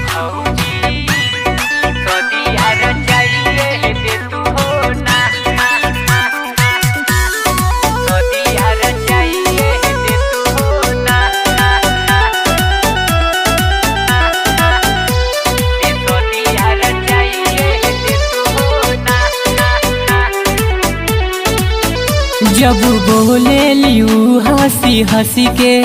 भौजी सदिया रचाइए दे तू हो ना, सदिया रचाइए दे तू हो ना, ए सदिया रचाइए दे तू हो ना। जब बोले लियू हंसी हंसी के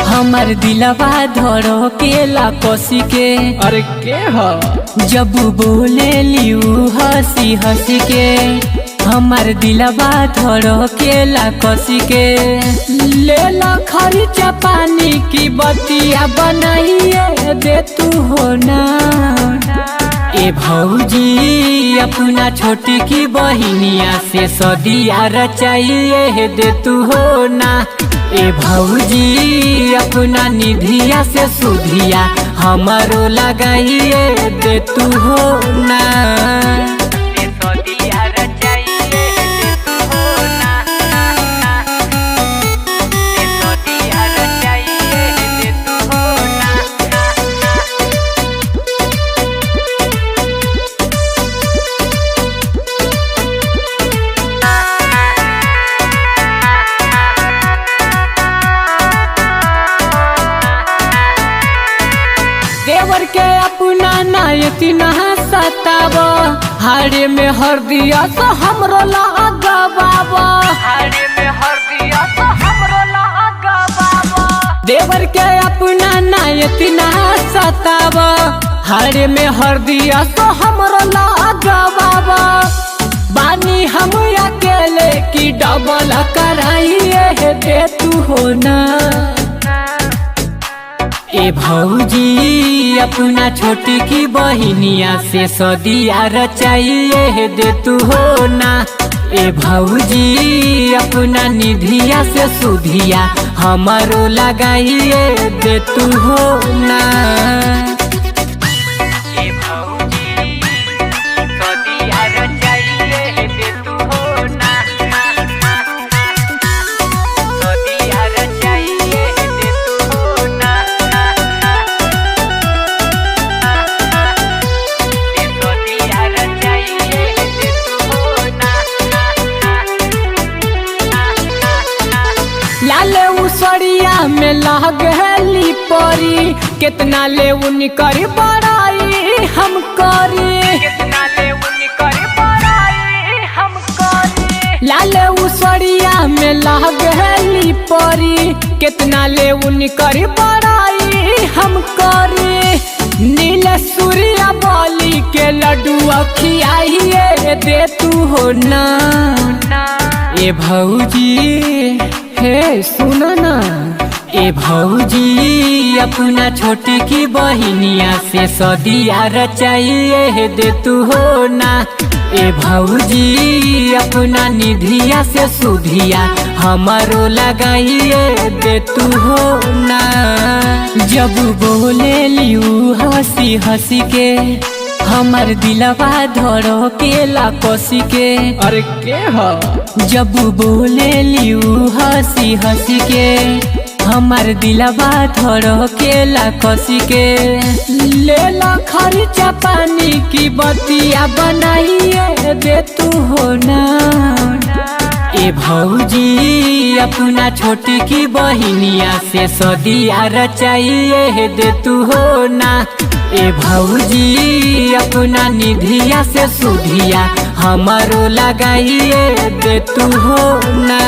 हमार दिलवा धरो के ला कसी के। अरे के ह? जब बोले लियू हंसी हंसी के हमार दिलवा धरो के ला कसी के। ले ला खर्चा पानी की बतिया बनाइए दे तू हो ना। ए भौजी अपना छोटी की बहिनिया से सदिया रचाइए दे तू हो ना। ए भौजी अपना निधिया से सुधिया हमारो लगाइए दे तू हो ना। ए सदिया रचाइए दे तू हो ना, ए सदिया रचाइए दे तू हो ना। देवर के अपना नायती नहा सताब, हारे में हर दिया तो हमरो लगाबाब। हारे में हर दिया तो हमरो लगाबाब। देवर के अपना नायती नहा सताब, हारे में हर दिया तो हमरो लगाबाब। बानी हम अकेले की डबल कराइए दे तू हो ना। ए भौजी अपना छोटी की बहिनिया से सदिया रचाइए दे तू हो ना। ए भौजी अपना निधिया से सुधिया हमारो लगाइए दे तू हो ना। ए भौजी सदिया रचाइए दे तू हो ना, सदिया रचाइए दे तू हो ना, ए सदिया रचाइए दे तू हो ना। लाल उसरिया में लागली परी, कितना ले उनकर बड़ाई हम करी। कितना ले उनकर बड़ाई हम करी। लाल उसरिया में लागली परी, कितना ले उनकर बड़ाई हम करी। नील सूर्या बली के लड्डू खियाइए दे तू हो ना। ए भौजी हे सुन ना। ए भौजी अपना छोटी की बहिनिया से सदिया रचाइए दे तू हो ना। ए भौजी अपना निधिया से सुधिया हमारो लगाइए दे तू हो ना। जब बोले लियू हंसी हंसी के हमार दिलवा धरो के ला कसी के। अरे के ह? जब बोले लियू हंसी हंसी के हमार दिलवा धरो के ला कसी के। ले ला खर्चा पानी की बतिया बनाइए दे तू हो ना। ए भौजी अपना छोटी की बहिनिया से सदिया रचाइए दे तू हो ना। ए भौजी अपना निधिया से सुधिया हमारो लगाइए दे तू हो ना।